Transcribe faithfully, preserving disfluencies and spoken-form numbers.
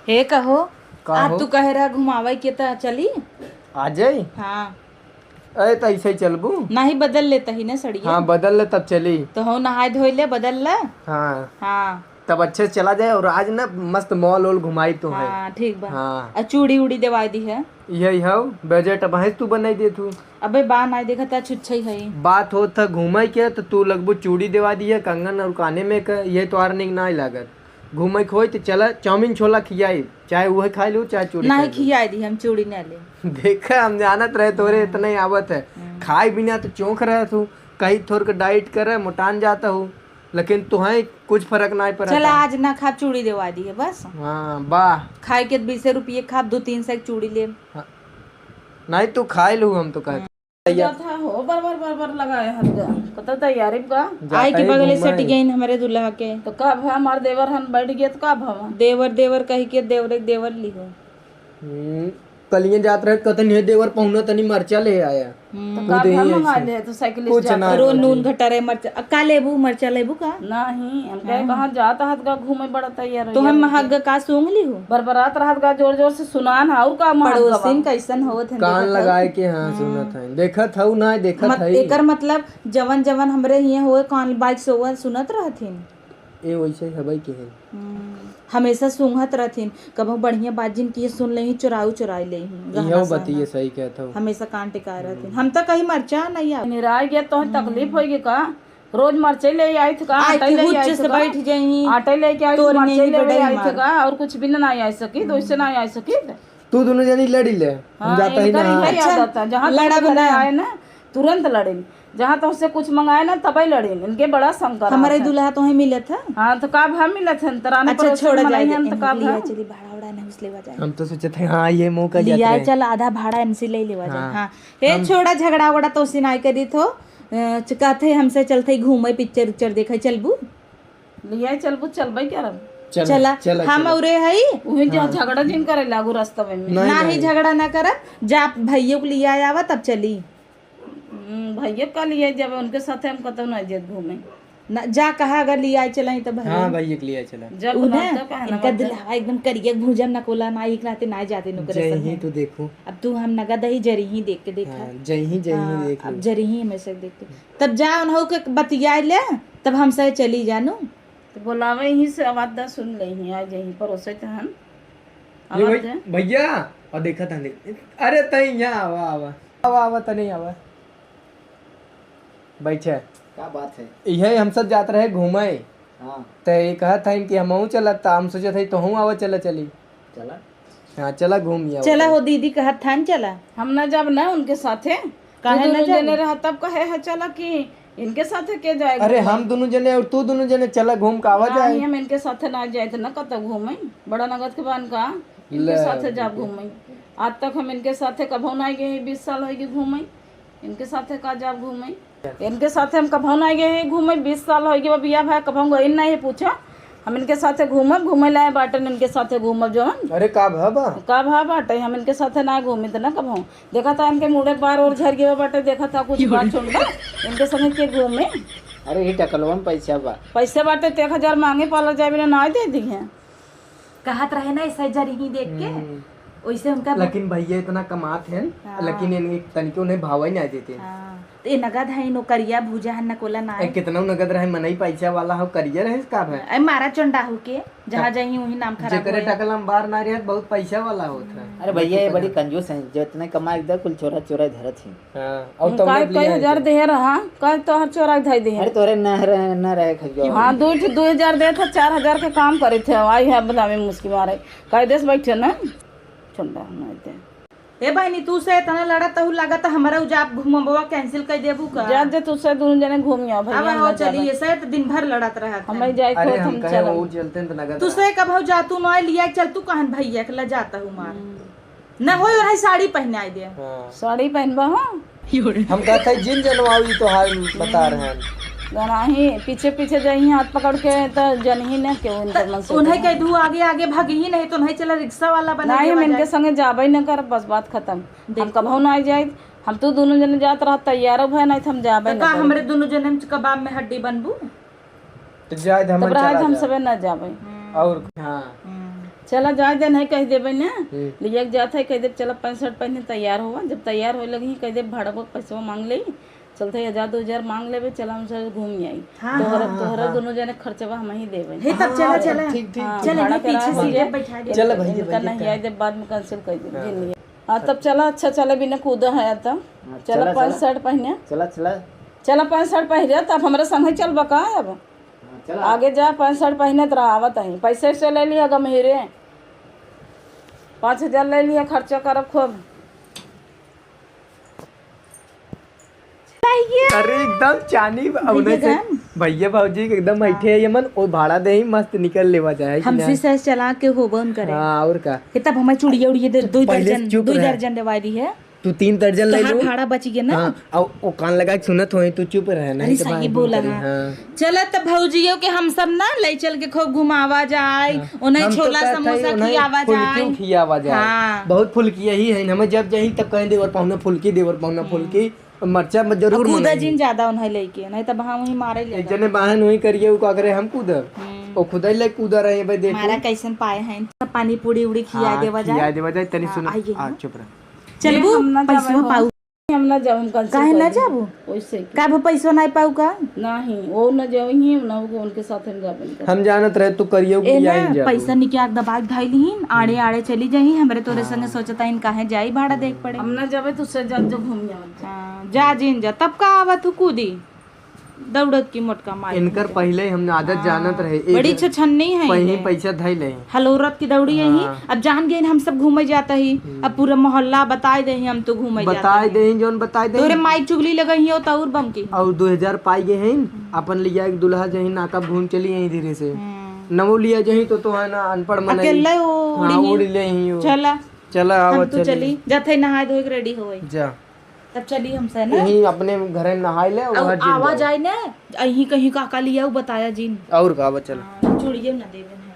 हे कहो, का आज हो? तू कहे रहा घुमावे के त चली? आ जाई? हाँ। अरे त ऐसे ही चलबू? नाही बदल लेता ही ना सड़िया। हाँ, बदल ले तब चली। तो हो नहाए धोए ले, बदल ले। हाँ। हाँ। तब अच्छे से चला जाए और आज ना मस्त मॉल वॉल घुमाई तो है। हाँ, ठीक बा। हाँ। आ चूड़ी उड़ी देवाई दी है। यही हो, बजट अब है तू बनाई दे तू। अबे बा नाही देखा त छुच्छे ही है। बात हो त घूमे के त तू लगबू चूड़ी देवा दी है, कंगन और काने में के, ये तो आर निक नाही लागत। घूमे के होई त चला चाउमीन छोला खियाई, चाहे उहे खाई लू, चाहे चूड़ी नाही खाई लू। खियाई दी, हम चूड़ी ना ले। देखा, हम जानत रहे तोरे हाँ। इतना ही आवत है। हाँ। खाए बिना तो चोंख रहे तू, कहीं थोड़ के डाइट करे, मोटान जाता हूँ, लेकिन तुहे कुछ फर्क नाही पड़ता। चला, आज ना खाब, चूड़ी देवा दी है बस। हाँ, वाह। खाए के बीसे रुपये खाब, दो तीन सौ की चूड़ी लेब। हाँ। नाही, तू खाए लू, हम तो कहते। हाँ। जाता हो, बर बर बर बर लगाए हर गा। कत तैयारी का? जाता आई के ही बगले घूमे। सट गइन हमरे दुल्हा के। तो का भा, हमार देवर हन बैठ गए तो का भा? देवर देवर कही के देवरे के देवर लिहो। हम्म, कलिए जात रहे, कहतन, "हे देवर, पहुना तनी मरचा ले आया।" हम्म। तो खुद का ही भा मंगा ऐसे। ले, तो साइकिल से कुछ जाता ना हो। रो नून घटा रहे मरचा। आ, का लेबू, मरचा लेबू का? नाही, हम कहे हाँ। कहाँ जात हत का घूमे बड़ा तैयार तो होइया हम होके। महग का सूंघ ली हो? बरबरात रहत का जोर जोर से सुनान है, और का महग का पड़ोसिन बा? कैसन होत हैं कान देखत हो? लगाए के, हाँ, हम्म। सुनत है। देखत हऊ ना, देखत मत-, है। एकर मतलब जवन जवन हमरे हियाँ होए कान बाइक से होए सुनत रहथिन। ए वैसे हबई के है। हम्म, हमेशा सूंघत रहथिन, कबहू बढ़िया बात जिन किए सुन लेही, चुराऊ चुराई लेही, गहना इहो सहना। बतिये सही कहत हऊ। हमेशा कान टिकाए रहथिन। हम्म। हम त कही मरचा नहीं आवे। निराय गया तो हम्म। तकलीफ होई का? रोज मरचे ले आई थे का? आई आटे थे ले हुच्चे आई से थे का? बैठ जाई। आटे लेके आई थे, तोर मरचे नहीं ले बड़ई आई थे मार। का? और कुछ भी ना आई सकी, तो इससे ना आई सकी। तू दोनों जनी लड़ी ले, हम हाँ, जाता ही इनका ना। इनका ही अच्छा, आदत है, जहाँ लड़ा तक बना। आए ना, तुरंत लड़े। जहाँ तो उससे कुछ मंगाए ना, तबे लड़े। इनके बड़ा संकर हमारे आता है। दुल्हा तो ही मिलत है। हाँ, तो का भाव मिलत है? तराने अच्छा, पड़ोसी छोड़ा बनाई जाए, हम तो इनको का लिया भाव? चली, भाड़ा उड़ा नहीं उसले बजा। हम तो सोचे थे, हाँ, ये मौका जाते लिया हैं। चल, आधा भाड़ा इनसे ले लेवा जाए। हाँ। हाँ। हे, हम छोड़ा झगड़ा वगड़ा तो सिनाई करी थो। अ, च-, कहते हमसे चलते ही घूमे, पिक्चर उक्चर देखे, चलबू? लिया चलबू, चलबे करब। चला, चला, चला, हम चला। औरे हई। उही जो हाँ। झगड़ा जिन करे लागू रास्ता में। नहीं, ना ही नहीं। झगड़ा ना करब, जा भैया को लिया आवा तब चली। हम्म, भैया का लिया जब उनके साथे हम कतौ ना जात घूमे। ना, जा कहा अगर लिया चलाई तब भैया। हाँ, भैया के लिया चला। जब उन्हें, ना तो कहा ना इनका मत। दुल्हवा एकदम करिया भूजन नकोला ना, एक नाते ना जाते नुकरे जय संगे। ही तो देखू। अब तू हम नगद ही जरी ही देख के देखा। हाँ, जय ही, जय ही हाँ, देख अब लू। जरी ही हमेशा देख के। तब जा उन्हों के बतिया ले, तब हमसे चली जानू। तो बोलावे यहीं से आवाज दा सुन ले ही, आ जाही परोसे त हन। ये आवाज भाई, दे। भैया, और देखा था नहीं। अरे तई यहाँ आवा, आवा। आवा, आवा, तनी आवा। बैठे। का बात है? इहे हम सब जात रहे घूमे। हाँ। त ये कहत हन कि हमहूँ चलत, त हम सोचत हई तोहूँ आवा, चला चली। चला। हाँ, चला घूम आवा। चला हो दीदी, कहत थान चला। हम ना जाब ना उनके साथे। काहे तू ना दुनू जाबू? जने रहा तब कहे है चला कि इनके साथे के जाए अरे घूमे? हम दुनू जने और तू दुनू जने चला घूम के आवा जाए। नहीं, हम इनके साथे ना जाए त ना कतौ घूमे। बड़ा नगद के बान का इनके ले। साथे जाब घूमे। आज तक हम इनके साथे कभो ना गए, बीस साल होइगे घूमे। इनके साथे का जाब घूमे? इनके साथे हम कभो ना गए हैं घूमे, बीस साल होइगे बा बियाह भा, कभो गइन नहीं है पूछा। हम इनके साथे घूमब, घूमे लाए बाटन इनके साथे घूमब जवन। अरे का भा बा? का भा बाटे, हम इनके साथे ना घूमी त ना कभो। देखा था इनके मुड़े बार और झर गए बाटे, देखा था कुछ बात सुन बा। इनके संगे के घूमे? अरे ही टकलवा में पैसा बा। पैसे बाटे त एक हजार मांगे पाला जाए बिना ना दे दी है। कहत रहे ना, ऐसे जरी ही देख के, हम्म। वैसे उनका लेकिन भैया इतना कमात हैं, हाँ। लेकिन इन-, एक तनिको उन्हें भाव ही ना देते। हाँ। तो ये नगद है, नौकरिया भूजा है, नकोला ना ए, है। कितना नगद रहे, मनई पैसा वाला हो, करिया रहे, का भाई? ए, मारा चंडा हो के, जहाँ हाँ। जाही वही नाम खराब जेकरे होए। टकल हम बार ना रहे, बहुत पैसा वाला होत है। अरे भैया, ये बड़ी कंजूस हैं, जो इतने कमाए इधर कुल चोरा चोरा धरत ही। हाँ, और हम्म, तब काहे ले लिया कई है हजार तो। देहे रहा, काहे तोहर चोरा के धई देहे? अरे तोरे न रहे, न रहे खजुआ। हाँ, दो ठे, दो हजार देत है, चार हजार के काम करे थे, आई है बदामी मुस्की मारे। काहे देश बैठे ना? चंदा नहीं दे। ए बहिनी, तू से इतना लड़ा तहु लागत हमारा उजाप घुमबवा cancel कर देबू का? जा जे तू से दोनों जने घूम आओ भैया, अब हम हो ना चली, जाबे। ऐसे तो दिन भर लड़त रहत हम हैं। नहीं जाए अरे तो हम हम कहे चलम। वो चलते हैं तो नगद तू रहा। से कब हो जा, तू ना लिया चल, तू कहन भैया के ला जाता हूँ मार। हम्म। ना होई, ओढ़ाई साड़ी पहनाई दे। हाँ। साड़ी पहनबा हो? हम कहत है जिन जनवाऊ ई तोहार बता रहे हैं। गनाही पीछे पीछे जाई हाथ पकड़ के त जनही न केहू इनकर त मन से उन्हें उठे। कह दू आगे आगे भागी ही नहीं तो नहीं चला रिक्शा वाला बना नहीं, देवा हम इनके जाए। संगे जाबे न करब, बस बात खत्म। हम देखो। कबहू ना आई जाइत, हम तू दोनों जने जात रह तैयार भय नहीं त हम जाबे तो न का करब। हमरे दोनों जने में कबाब में हड्डी बनबू? तो जाए दे, तब हमन रहे चला हम जाए। सबे न जाबे। हम्म। और हाँ। हम्म। चला जाए दे, नहीं कह देबे ना। हम्म। लिया के जात है, कह देब, "चला पैंट शर्ट पहने तैयार होवा।" जब तैयार होए लगी, कह देब, "भाड़ा को पैसवा मांग ले, चलते हजार दो हजार मांग लेबे, चला हम सब घूम आई। हाँ, तोहरा, हाँ, हाँ, तोहरा हाँ। दोनों जने खर्चवा हम ही देबे।" हे, तब चला, हाँ, चला। ठीक, ठीक, हाँ, ठीक। चले, भाड़ा नहीं, पीछे करा सीट दीजिए। पे बैठा दे। चला, भैया, इनका भैया, नहीं चला। आए दे, बाद में cancel कर दे, हाँ। जिन लिया। हाँ, तब चला, अच्छा, चला, बिना कूदा है तब। हाँ, चला, चला, पैंट चला। शर्ट पहने। चला, चला। चला, पैंट शर्ट पहने, तब हमरा संगे चलबा का अब? हाँ, चला। आगे जा, पैंट शर्ट पहनत रहा, आवत ही। पैसे से ले लिया गम्हीरे, पाँच हजार ले लिया, खर्चा करब खूब। अरे एकदम चानी, अब भैया उन्हें से जान। भैया भौजी के एकदम हाँ। बैठे है ये मन, वो भाड़ा दे ही मस्त निकल लेवा जाए कि हमसे ना? सैस चला के होबन करे। हाँ, और का? ये तब हमें चूड़िया उड़िया दे, दो पहले दर्जन, चुप दो रह। दर्जन देवाई दी है। तू तीन दर्जन ले तोहार लू। भाड़ा बच गया ना। हाँ, और वो कान लगा के सुनत होई, तू चुप रहे, नहीं अरे तो सही भाई बोला बोल करी, है। हाँ। चला त भौजियों के हम सब ना ले चल के खूब घुमावा जाए, हाँ। उन्हें हम तो छोला कहत हई, समोसा उन्हें खियावा फुलकी जाए। खियावा जाए। हाँ। बहुत फुलकी यही है, हमें जब जाही तब कहें देवर पहुना फुलकी, देवर पहुना हम्म। फुलकी, और मरचा में जरूर और कूदा मंगाई। जिन ज्यादा उन्हें लेके, नहीं तब हम वहीं मारे ले एक जाता। जने बहन वही करिए, वो का करे हम कूदब। हम्म। वो खुदा ही ले कूदा रहे भाई, देखो। मारा कैसन पाए हैं, सब पानी पूरी उड़ी खिया हाँ, देवा खिया जाए। देवा जाए, तनी हाँ, सुनो। आइए आ, ना। चुप रह। चलबू, ये हम ना जावे पैसवा हो। पाऊ। हम ना जावे, हम cancel काहे कर ना देब। जाबू? वैसे ही। का वो पैसवा नहीं पाऊ का? नहीं, वो ना जावे ही, ना वो उनके साथ हम जावे नहीं। हम जानत रहे तू करियो ए कि ना, आई जाबू। पैसा निकाल दबाई धाई लीन, आड़े हम्म। आड़े चली जाही, हमरे तोरे हाँ। संगे सोचता इन काहे जाई भाड़ा देख पड़े। हम ना जावे, तू से जा, जो घूम जावे। हाँ, जा जिन जा, तब का आवत हु कूदी। दौड़त की मोटका माई इनकर घूमत। पहिले हम आदत हाँ, जानत रहे, एक बड़ी छछन्नी है पहिले इनके। पैसा धइ ले। हलोरत की दौड़ी यही। हाँ। अब जान गए हम सब घूमे जाता ही। हम्म। अब पूरा मोहल्ला बताए दे ही हम तो घूमे बताए जाता ही। दे ही, जौन बताए दे तोरे ही। माई चुगली लगई ही, तो और बम की। और दो हजार पाई गए हैं, हम्म। अपन लिया एक दुल्हा जही नाका घूम चली यहीं धीरे से। हम्म। नवो लिया जही तो, तो है ना अनपढ़ मनई। अकेले ओ हाँ, उड़ी उड़ी ले ही हो। चला। चला, हम आवा, तो चली। चली। जाते नहाए धोए के ready होए। जा। तब चली हमसे ना। यहीं अपने घरे नहाई ले, अब वहाँ जिन आवा जाओ। जाए ना, यहीं कहीं का का लिया, वो बताया जिन। और का, आवा, चल। हाँ, चूड़िए ना देवे हैं।